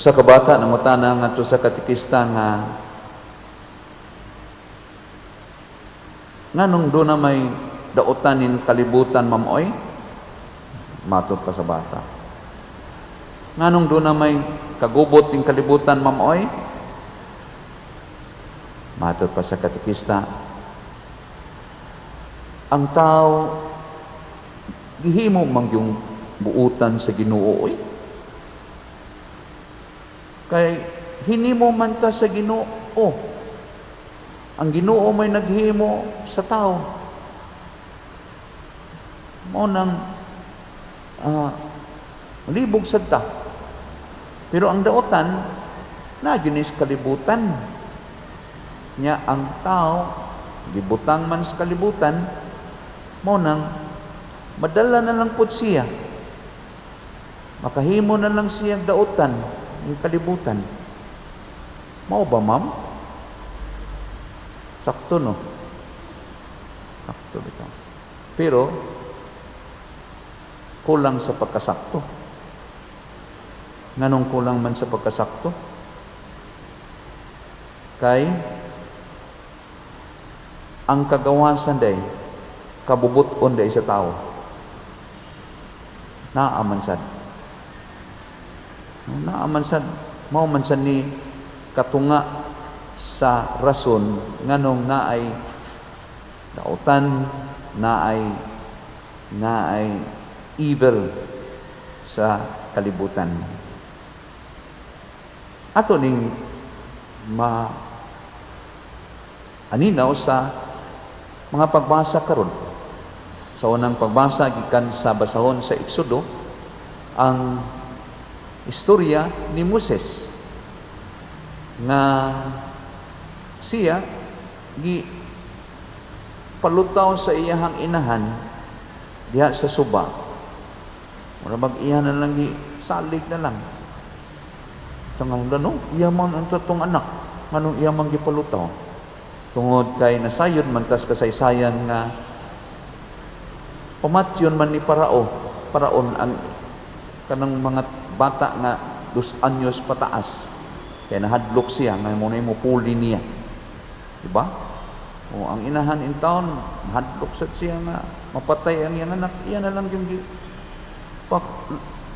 Sa kabata nangutana ngadto sa katekista nga nganong duna may dautan ning kalibutan, ma'am oy? Matod pa sa bata. Nganong duna may kagubot ning kalibutan, ma'am oy? Matod pa sa katekista, ang tao gihimo man yung buutan sa Ginoo oy. Kay hinimo man ta sa Ginoo. Ang Ginoo may naghimo sa tao. Mao nang libog sad ta. Pero ang daotan na gyud ni sa kalibutan. Nya ang tao gibutang man sa kalibutan, mao nang madala na lang pud siya. Makahimo na lang siya daotan ng kalibutan. Mao ba, ma'am? Sakto, no? Sakto bitaw. Pero kulang sa pagkasakto. Nganong kulang man sa pagkasakto? Kay ang kagawasan day kabubuton day sa tao. Naa man sad. Naa man sad, mao man sad ni katunga sa rason nganong naay dautan, naay evil sa kalibutan. Ato ning ma aninaw sa mga pagbasa karon. Sa unang pagbasa gikan sa basahon sa Exodo, ang istorya ni Moses nga siya gi palutaw sa iyahang inahan diha sa suba. Mura mag iya na lang gi salig na lang. Tangang no, iya man ang tatong anak, nganong iya man gipalutaw? Tungod kay nasayod man tas kasaysayan nga pamatyon man ni Paraon ang kanang mga bata nga 2 anyos pataas. Kay nahadlok siya nga mo na mo puli niya. Diba? O ang inahan in town, nahadlok sad siya nga mapatay ang iyang anak, iya na lang yung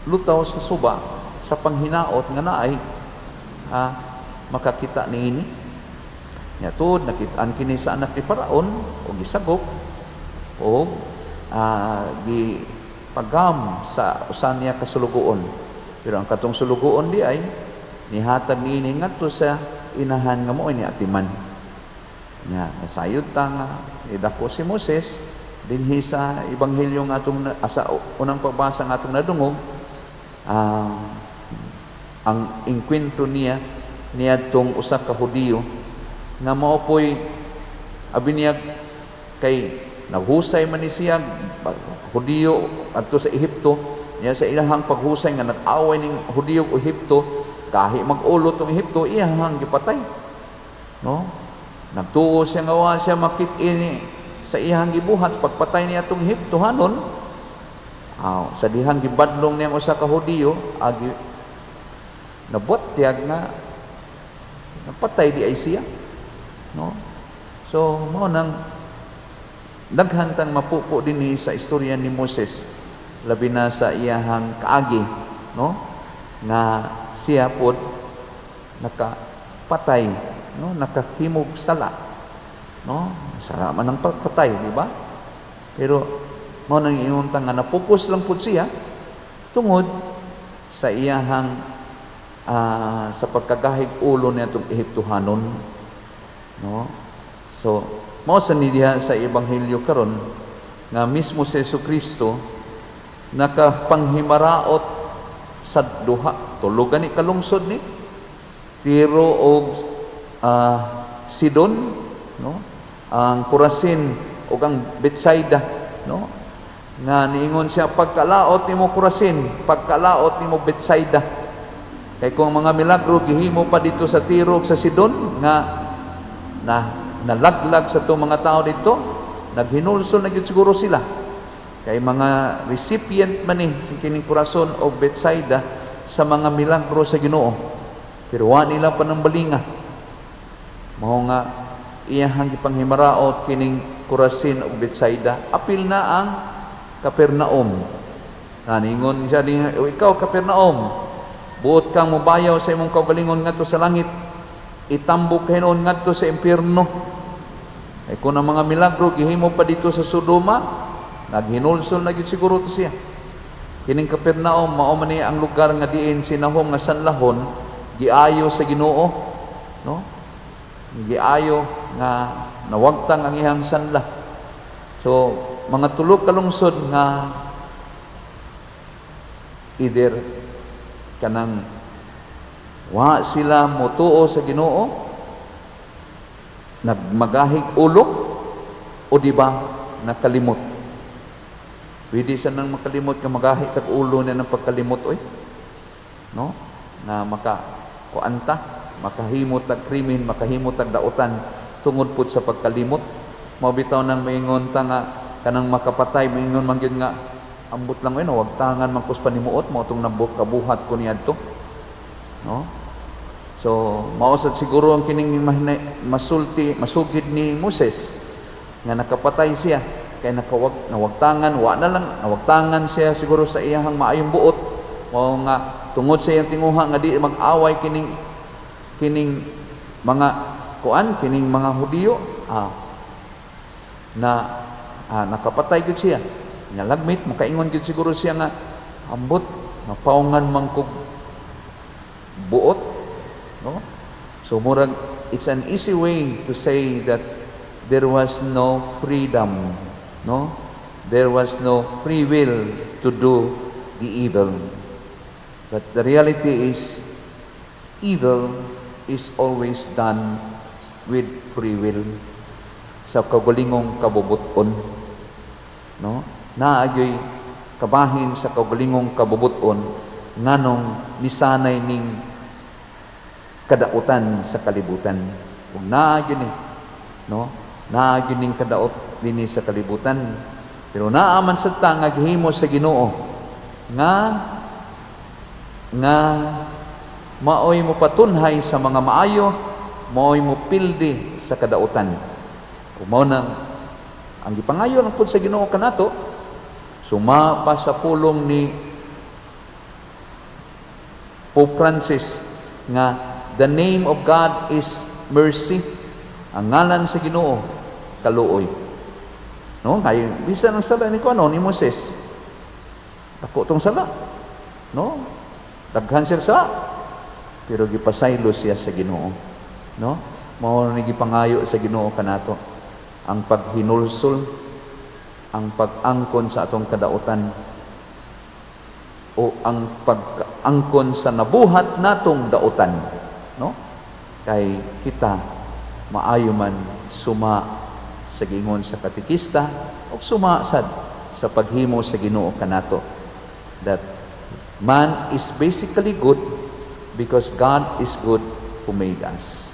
lutaw sa suba sa panghinaot nga naay makakita niini. Nya tuod nakitaan kini sa anak ni Paraon og gisagop og gi pagam sa usa niya ka sulugoon. Pero ang katong sulugoon di ay nihatag niini ngadto sa inahan nga mao ni atiman. Nya nasayod ta nga idako si Moses dinhi sa ebanghelyo nga atong sa unang pagbasa nga atong nadungog, ang engkwentro niya niadtong usa ka Hudiyo nga mao poy abi niya kay naghusay man ni siya Hudiyo adto sa Ehipto. Niya sa ilahang paghusay nga nag-away ning Hudiyo ug Ehipto, kahi mag-ulo tong Ehipto, iyahang gipatay, no? Nagtuo siya nga wa siya makit-in sa iyahang gibuhat pagpatay niya tong Ehiptohanon. Aw, sa dihang gibadlong niyang usa ka Hudiyo, agi nabutyag nga napatay di ay siya, no? So mao nang daghan tang mapupo dinhi sa istorya ni Moses, labi na sa iyahang kaagi, no, nga siya pod nakapatay, no, nakahimog sala, no? Sala man ang pagpatay, di ba? Pero mao nang ingon ta nga napokus lang pud siya tungod sa iyahang sa pagkagahig ulo niya itong Ehiptohanon, no? So mao sa ni diha sa ebanghelyo karon nga mismo si Jesu Kristo nakapanghimaraot sa duha, tulo gani kalungsod ni Tiro og Sidon, no, ang Corazin ug ang Bethsaida, no, nga niingon siya, "Pagkalaot nimo Corazin, pagkalaot nimo Bethsaida." Kay kung mga milagro gihimo pa dito sa Tiro ug sa Sidon nga na nalaglag sa itong mga tao dito, naghinulsol na gyud siguro sila. Kay mga recipient man ni si kining Corazon o Bethsaida sa mga milagro sa Ginoo. Pero wa nila panambalinga. Mao nga iyahang gipanghimaraot kining Corazin ug Betsaida. Apil na ang Capernaum. Naningon siya din, "O ikaw, Capernaum, buot kang mobayaw sa imong kaugalingon ngadto sa langit, itambok ka hinuon ngadto sa impyerno. Ay kung ang mga milagro gihimo pa dito sa Sodoma, naghinulsol na gyud siguro to siya." Kining Capernaum, mao man ni ang lugar nga diin si Nahum nga sanlahon giayo sa Ginoo, no? Giayo nga nawagtang ang iyang sanla. So mga tulo ka lungsod nga either kanang wa sila motuo sa Ginoo, nagmagahig ulo, o di ba nakalimot. Pwede sa nang makalimot ka, magahi kag ulo na ng pagkalimot, oy. No? Na maka kuanta, makahimot tag krimen, makahimot tag dautan tungod pud sa pagkalimot. Mao bitaw nang maingon ta nga kanang makapatay, maingon man gyud nga, "Ambot lang oy, nawagtangan man kus panimuot mao tong nabuk kabuhat ko niadto." No? So, mao sad siguro ang kining masulti, masugid ni Moses nga nakapatay siya kay nakawag nawagtangan, wa na lang nawagtangan siya siguro sa iyahang maayong buot. Mao nga tungod sa iyang tinguha nga di mag-away kining kining mga kuan, kining mga Hudiyo, na nakapatay gyud siya. Nya lagmit makaingon gyud siguro siya nga, "Ambot, napaungan man kog buot," no? So murag it's an easy way to say that there was no freedom, no? There was no free will to do the evil. But the reality is, evil is always done with free will, sa kaugalingong kabubuton, no? Naa gyoy kabahin sa kaugalingong kabubuton nganong nisanay ning kadautan sa kalibutan. Kung naa gyud ni, no? Naa gyud ning kadaot dinhi sa kalibutan. Pero naa man sad ta nga gihimo sa Ginoo nga nga maoy mo patunhay sa mga maayo, maoy mo pildi sa kadautan. Kung mao nang ang gipangayo lang pud sa Ginoo kanato, suma pa sa pulong ni Pope Francis nga the name of God is mercy. Ang ngalan sa Ginoo, kaluoy. No, kay bisan ang sala ni kuno ni Moses. Dako tong sala. No? Daghan siya sa, pero gipasaylo siya sa Ginoo. No? Mao ni gipangayo sa Ginoo kanato ang paghinulsol, ang pag-angkon sa atong kadautan o ang pag-angkon sa nabuhat natong dautan, no? Kay kita maayo man suma sa giingon sa katekista o suma sad sa paghimo sa Ginoo kanato, that man is basically good because God is good who made us.